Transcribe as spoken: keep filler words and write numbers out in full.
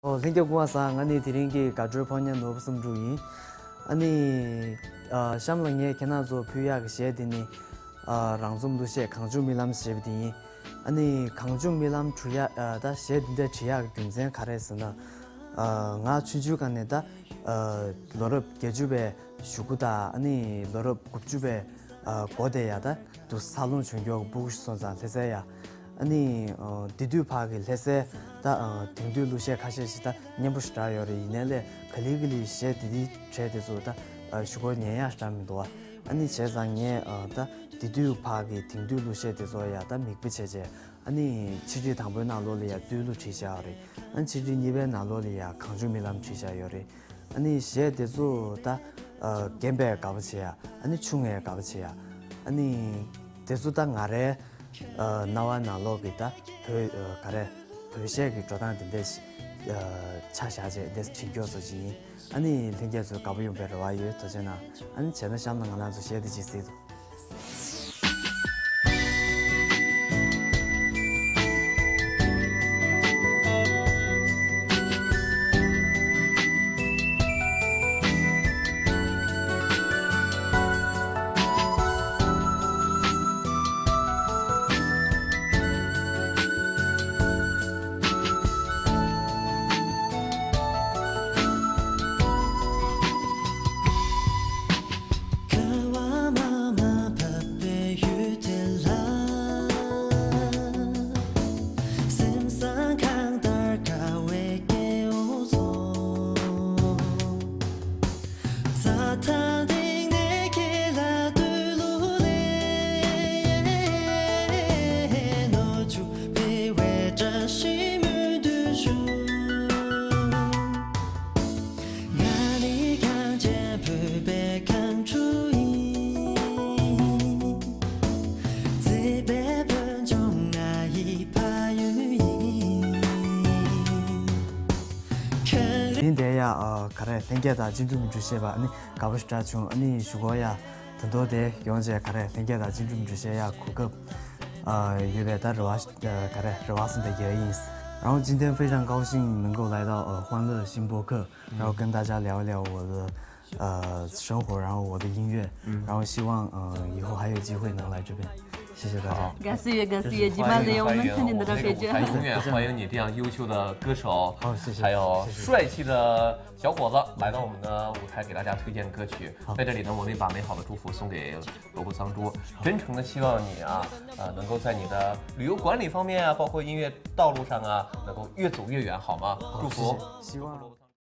ཨོ། ལྷན་རྒྱས་སྐུ་ཁམས་བཟང་། ང་ནི་དེ་རིང་གི་དགའ་སྤྲོའི་ཕོ་ཉ་ནོར་བུ་བསམ་འགྲུབ་ཡིན། ཨ་ནི། ཨ། གཤམ་ལ་ངས་ཁྱེད་རང་ཚོ་ཕུལ་ཡག་གི་གཞས་འདི་ནི། ཨ། རང་རྩོམ་གླུ་གཞས་གངས་ལྗོངས་རྨི་ལམ་ཞེས་པ་འདི་ཡིན། ཨ་ནི་གངས་ལྗོངས་རྨི་ལམ་བྲི་ཡག་ཨ། ད་གཞས་འདི་འདྲ་བྲི་ཡག་གི་རྒྱུ་མཚན་ག་རེ་ཟེར་ན། ཨ། ང་ཆུང་ཆུང་སྒང་ནས་ད། ཨ། ལོ་རབས་བརྒྱད་ཅུ་པའི་གཞུག་གུ་དང་ཨ་ནི་ལོ་རབས་དགུ་བཅུ་པའི། ཨ། འགོ་དེ་ཡ་ད་དུ་འཚར་ལོངས་བྱུང་མགྱོགས་སྦུག་སོང་ཙང་ལྷ་སའི་ཡ། ཨ་ནི། ཨ། དེ་དུས་བར་གྱི་ལྷ་སའི་ད། ཨ། དེང་དུས་གླུ་གཞས་ཁ་ཤས་ཤིག་ད་སྙན་པོ་ཞེ་དྲག་ཡོད་རེད། ཡིན་ནའི་ལས་ག་ལེ་ག་ལེ་གཞས་དེ་དེ་གྲས་དེ་ཚོ་ད། ཨ། ཞུ་སྐོར་ཉན་ཡག་ཞེ་དྲག་མི་འདུག་བ། ཨ་ནི་བྱས་ཙང་ངས། ཨ། ད་དེ་དུས་བར་གྱི་དེང་དུས་གླུ་གཞས་དེ་ཚོ་ཡ་ད་མིག་དཔེ་བྱས་བྱས། ཨ་ནི་ཆིག་སྒྲིལ་དང་པོའི་ནང་ལོགས་ལ་ཡ་བསྟོད་གླུ་བྲིས་བཞག་ཡོད་རེད། ཨ་ནི་ཆིག་སྒྲིལ་གཉིས་པའི་ནང་ལོགས་ལ་ཡ་གངས་ལྗོངས་རྨི་ལམ་བྲིས་བཞག་ཡོད་རེད། ཨ་ནི་གཞས་དེ་ཚོ་ད། ཨ། རྒན་པས་དགའ་པོ་བྱེད་ཡ། ཨ་ནི་ཆུང་ངས་དགའ་པོ་བྱེད་ཡ། ཨ་ནི་དེ་ཚོ་ད་ང་རའི། ཨ། རྣ་བ་ནང་ལོགས་ཀྱི་ད་བོད། ཨ། ག་རེ། བོད་གཞས་ཀྱི་འགྲོ་སྟངས་དེ་འདྲ་ཞིག་ཨ། ཆ་བཞག་བྱས་འདི་བྲིས་མགྱོགས་བཟོ་གི་ཡིན། ཨ་ནི་ལྷན་རྒྱས་ཚོ་དགའ་པོ་ཡོང་བའི་རེ་བ་ཡོད། ཐུགས་རྗེ་གནང་། ཨ་ནི་བྱས་ན་གཤམ་ལ་ང་རང་ཚོ་གཞས་དེ་ཅིག་གཟིགས་དང་། ཁ་བ་མ་མ་བབས་པའི་ཡུལ་དེ་ལ། སེམས་བཟང་གང་ལྟར་དགའ་བའི་སྐྱེ་བོ་ཚོ། ཚ་ཐག་རིང་ནས་ཁྱེད་ལ་བསྟོད་གླུ་ལེན། ནོར་ཕྱུགས་འཕེལ་བའི་བཀྲ་ཤིས་སྨོན་འདུན་ཞུ། ང་ནི་གངས་ཅན་བོད་པའི་གངས་ཕྲུག་ཡིན། བརྩེ་བའི་བོད་ལྗོངས་ང་ཡི་ཕ་ཡུལ་ཡིན། ཁྱོད། དེ་འདྲ་ཡ། ཨ། ག་རེ། ལྷན་རྒྱས་དང་ཅི་འགྲུབ་མི་འགྲུབ་བཤད་པ། ཨ་ནི་དགའ་པོ་ཞེ་དྲག་བྱུང་། ཨ་ནི་གཞུག་གུ་ཡ་ད་དུང་དེ་ཡོང་བྱས་ག་རེ། ལྷན་རྒྱས་དང་ཅི་འགྲུབ་མི་འགྲུབ་བཤད་ཡ་གོ་སྐབས། ཨ། ཡོད་པའི་ད་རེ་བ། ཨ། ག་རེ། རེ་བ་གསུངས་ཏེ་རྒྱལ་ཡིན། 然后今天非常高兴能够来到，呃，欢乐新播客，然后跟大家聊一聊我的，呃，生活，然后我的音乐，然后希望，呃，以后还有机会能来这边。谢谢大家。好。感谢，感谢，今晚的我们肯定得到解决。欢迎，欢迎，那个舞台永远欢迎你这样优秀的歌手，好，谢谢，还有帅气的小伙子来到我们的舞台，给大家推荐歌曲。好。在这里呢，我们也把美好的祝福送给罗布桑珠，真诚的希望你啊，呃，能够在你的旅游管理方面啊，包括音乐道路上啊，能够越走越远，好吗？好，祝福。谢谢，希望。